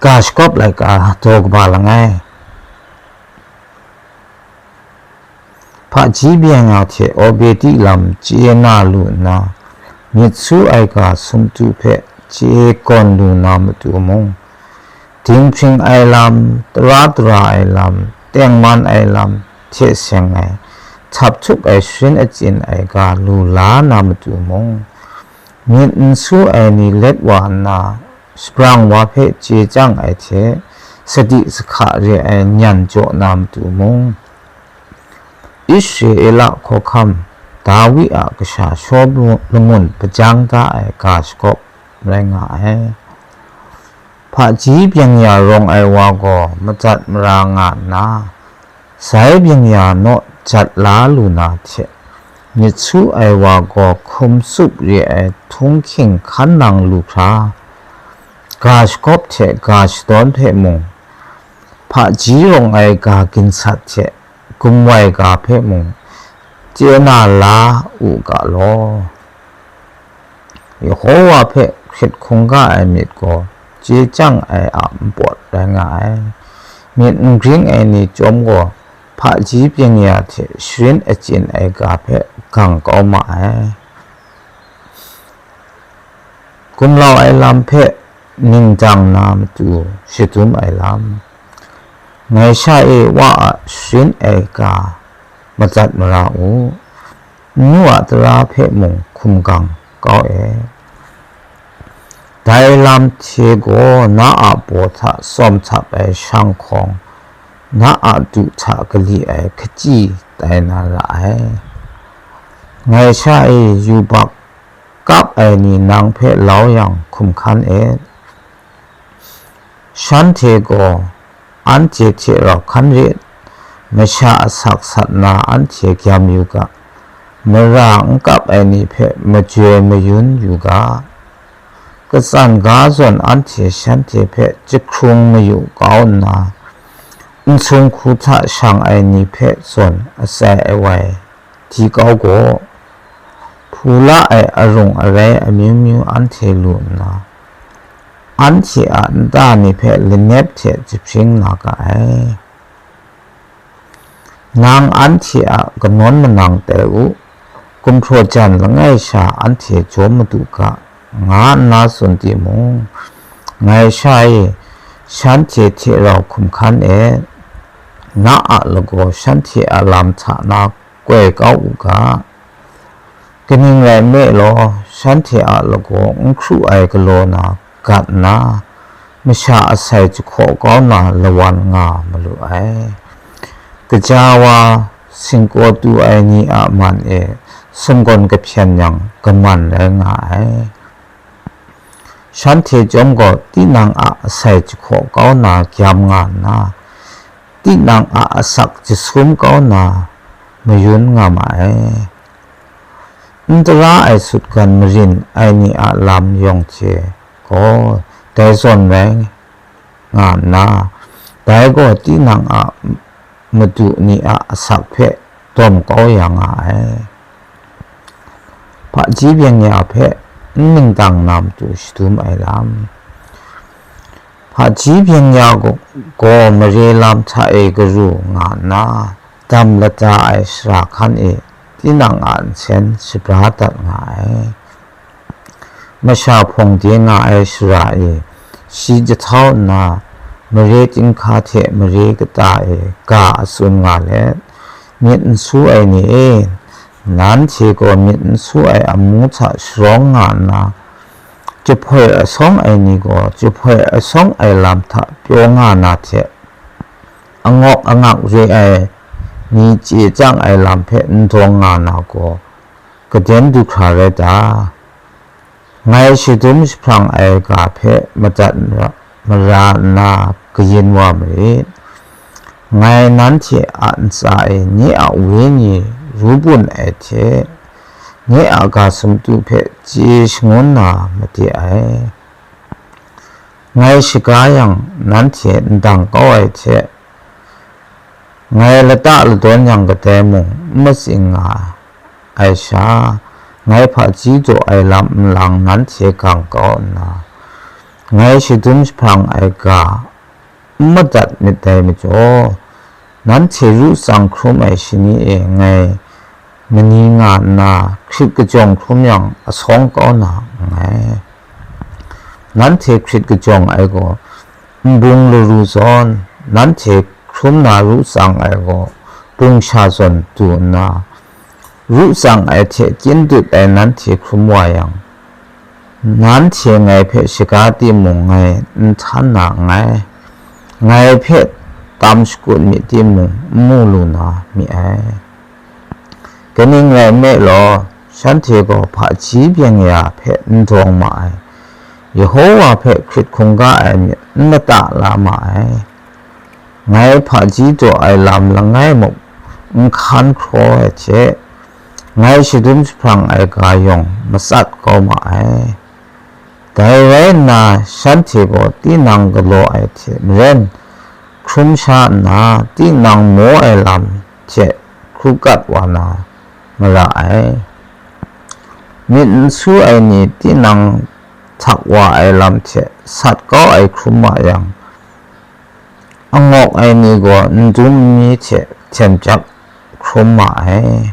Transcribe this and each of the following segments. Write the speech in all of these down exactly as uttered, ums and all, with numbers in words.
ga shakawp laika daw kaba langai. Hpaji byeng ya hte Obedi lam chye na lu nna, myit su ai ga sumtu hpe chye gawn lu na matu mung, dinghpring ai lam, tara dara ai lam, tengman ai lam hte seng ai, htap htup ai sharin achyin ai ga lu la na matu mung, myit n su ai ni let wa nna, shabrang wa hpe chye chyang ai hte, sadi sahka re ai nyan jaw na matu mung, Israela hkawhkam Dawi a kasha Shawlu lamun hpajang da ai ga shakawp rai nga ai. Hpaji byeng ya rawng ai wa gaw madat mara nga nna, sai byeng ya naw jat la lu na hte, myit su ai wa gaw hkum tsup re ai htunghking hkan nang lu hkra, ga shakawp hte ga shadawn hpe mung, hpaji rawng ai ga ginsat hte gumwai ga hpe mung, chye na la u ga law. Yehowa hpe hkrit hkungga ai myit gaw chye chyang ai a npawt rai nga ai. Myit n gring ai ni chyawm gaw hpaji byeng ya hte sharin achyin ai ga hpe gang kau ma ai. Gumlau ai lam hpe ningdang na matu shadum ai lam. Ngai sha e wa a sharin ai ga madat mara u, nnu a tara hpe mung hkum gang kau e. Dai lam hte gaw na a baw hta tsawm htap ai shanghkawng, na a du hta kali ai hkachyi tai na ra ai. Ngai sha e yubak kap ai ni nang hpe lau yang hkum hkan et. Shanhte gaw anhte hte rau hkan rit, masha asak sat na anhte gyam yu ga, mara n kap ai ni hpe majoi mayun yu ga, katsan ga zawn anhte shanhte hpe jahkrung mayu kau nna, nsung hku hta shang ai ni hpe zawn atsai ai wai di kau gaw, hpula ai arung arai amyu myu anhte lu nna, anhte a nta ni hpe lanep hte jahpring na ga ai. Nang anhte a kanawn manang tai u, gumhpraw jan langai sha anhte jawm madu ga, nga nna tsun timung, ngai sha e shanhte hte rau hkum hkan et, na a lagaw shanhte a lam hta na koi kau u ga. Kaning rai nme law, shanhte a lagaw n hkru ai galaw na gat nna, masha asai jahkaw kau na lawan nga malu ai. Kaja wa singkaw tu ai ni a man e sumgawn kahpyen yang kaman rai nga ai. Shanhte chyawm gaw tinang a asai jahkaw kau na gyam nga nna, tinang a asak jasum kau na mayun nga ma ai. N tara ai sutgan marin ai ni a lam yawng hte gaw dai zawn rai nga nna, dai gaw tinang a madu ni a asak hpe dawm kau ya nga ai. Hpaji byeng ya hpe n ningdang na matu shadum ai lam. Hpaji byeng ya gaw mare lam hta e garu nga nna, dam lata ai shara hkan e tinang a nsen shabra dat nga ai. Masha hpawng de nga ai shara e shi jahtau nna, mare chyinghka hte mare kata e ga a tsun nga let, myit n su ai ni e, nanhte gaw myit n su ai amu hta sharawng nga nna, jahpoi asawng ai ni gaw jahpoi asawng ai lam hta pyaw nga na hte, angawk angak re ai ni chye chyang ai lam hpe n dawng nga na gaw, kaden du hkra rai ta? Ngai shadum jahprang ai ga hpe madat mara nna kayin wa marit. Ngai nanhte a ntsa e nye a wenyi ru bun ai hte, nye a ga sumtu hpe chye shangun na made ai. Ngai shaga yang nanhte ndang kau ai hte, ngai lata ladawn yang kadai mung n matsing nga ai sha, ngai hpaji daw ai lam nlang nanhte gang kau nna, Ngai shadum jahprang ai ga n madat myit dai majaw, nanhte ru tsang hkrum ai shani e ngai mani nga nna hkrit kajawng hkrum yang asawng kau na nngai. Nanhte hkrit kajawng ai gaw nbung laru zawn, nanhte hkrum na ru tsang ai gaw bung sha zawn du nna, ru tsang ai hte kyin dut ai nanhte hkrum wa yang, nanhte ngai hpe shaga timung ngai n htan na nngai, ngai hpe tam shakut myit timung n mu lu na mi ai. Kaning rai nme law, shanhte gaw hpaji byeng ya hpe n dawng ma ai, Yehova hpe hkrit hkungga ai myit n lata la ma ai. Ngai hpaji daw ai lam langai muk n hkan hkraw ai hte, ngai shadum jahprang ai ga yawng matsat kau ma ai. Dai rai nna, shanhte gaw tinang galaw ai hte maren hkrum sha nna, tinang maw ai lam hte hkrukat wa na mara ai. Myit n su ai ni tinang htak wa ai lam hte sat kau ai hkrum ma yang, angawk ai ni gaw ndum mi hte hten jak hkrum ma ai.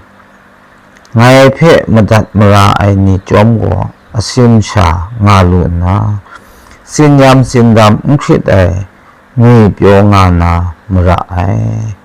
Ngai hpe madat mara ai ni chyawm gaw asin sha nga lu nna, tsinyam tsindam n hkrit ai ngwi pyaw nga na mara ai.